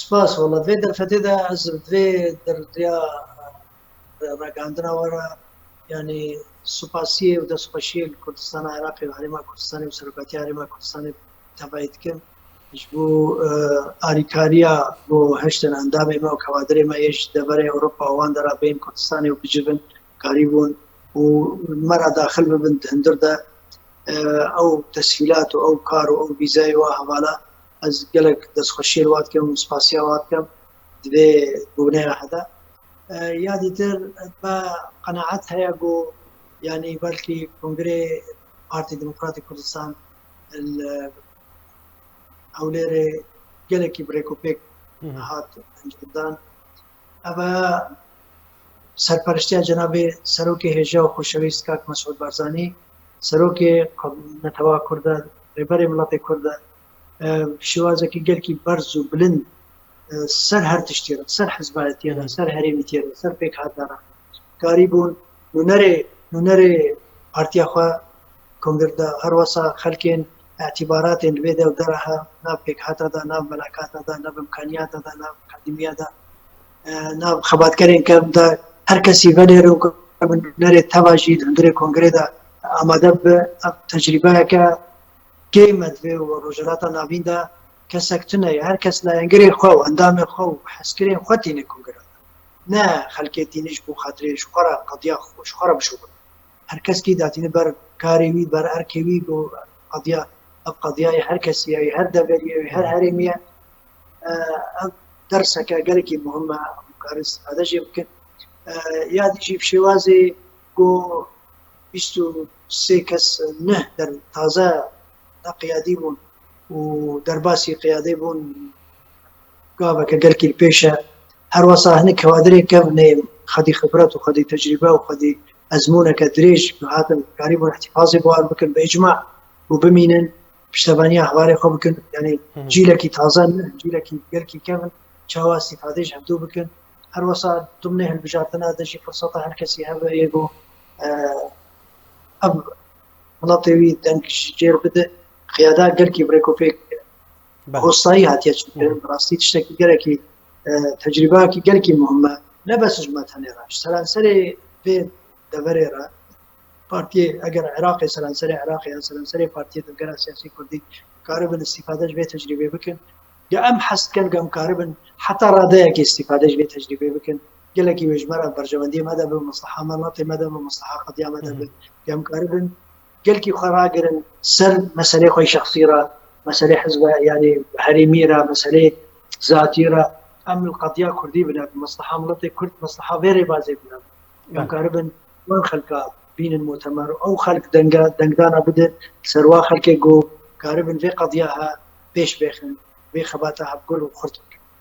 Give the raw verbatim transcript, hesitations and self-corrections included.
Spas, wela vê derfetê de ez vê derdiya ragihandina we re, yanî, supasiyê û destxweşiyê li Kurdistana Iraqê û Herêma Kurdistanê û Serokatiya Herêma Kurdistanê tevayî dikim. Ji bo, e, alîkariya bo heştin endamê me û kewadirê me yê ji deverê Ewropa û wan dera bên Kurdistanê û bicivin, karîbûn û me re daxil bibin di hundir de, e, ew tesîlat û ew kar û ew vîzeyê wa hevala, ez gelek destxweşiyê li wa dikim û spasiya wa dikim di vê bûneya hede. E, ya dîtir me qenaet heye ku, yanî, belkî Kongrê Partî Demokratîk Kurdistan li Hewlêrê gelekî bi rêkopêk Hı hı. hat encamdan. Ev e serperiştiya cenabê Serokê hêja û xoşewîst kak Mesûd Barzanî, Serokê Netewa Kurd e, Rêberê Miletê Kurd e, e, şêwazekî gelkî berz û bilind, e, ser her tiştî re, ser hizbayetiyê re, Hı. ser herêmîtiyê re, ser pêkhatana re. Karîbûn nûnerê, nûnerê partiya xwe Kongir de, her wesa xelkên îtîbaratên li vê dew dera he, nav pêkhata de, nav melakata de, nav imkaniyata de, nav akademiya de, e, nav xebatkerên kevn de, her kesî venêrin ku nûnerê teva jî di hundirê kongrê de amade bibe. Ev tecrîbeyeke kêm e di vê rojhilata navîn de, kesek tune ye. Her kes layengirê xwe û endamê xwe û hezkirên xwe tîne kongira de. Ne xelkê tîne ji bo xatirê ji xwe re qediya xwe, ji xwe re bişopin. Her kes kî datîne ber karê wî, ber erkê wî, ku qediya, ev qediya ye her kesî ye, her deverî ye, her herêmî ye. E, ev derseke gelekî muhim e, em karin îstîfade jê bikin. E, ya dî jî bi şêwazê ku bîst û sê kes, neh der taze ne qiyadî bûn û derbasî qiyadê bûn, gaveke gelkî li pêş e. Her wesa hinek kewadirê kevnê xwedî xibret û xwedî tecrîbe û xwedî ezmûneke dirêj hatin, karîbûn îhtîfazê bi wan bikin, bi îcma û bimînin, piştevaniya hevalê xwe bikin. Yanî Hı hı. cîlekî taze ne, cîlekî gelkî kevn, çawa îstîfadê ji hevdû bikin. Her wesa dimnê hilbijartina de jî firseta her kesî hebe yê ku, e, ev welatê wî deng ji cêr bide. Qiyada gelkî bi rêkopêk Belê. hostayî hatiye çêkirin. Hı hı. Bi rastî tiştekî gelekî, e, tecrîbeyekî gelkî muhim e. Ne bes ji me tenê re. Ji seranserê vê deverê re partiyê, eger Iraqê, seranserê Iraqê yan seranserê partiyê devgera siyasî kurdî karibin îstîfade ji vê tecrîbê bikin. Ya em hez dikin ku em karibin heta radeyekê îstîfade ji vê tecrîbê bikin. Gelekî wê ji me re berjewendiyê me de be, mesleha miletê me de be, mesleha qediya me de Hı hı. be. Ya em karibin gelkî xwe ragirin ser meselê xwe şexsî re, meselê hizbe, yanî herêmî re, meselê zatî re. Em li qediya kurdî bine, mesleha miletê kurd, mesleha vê rêbazê bine. Em Belê. karibin wan xelka bînin mutemer û ew xelk denga, dengdana bidin, ser wa xelkê ku karibin vê qediya he pêş bêxin, vê xebata he bi gur û xurt bikin.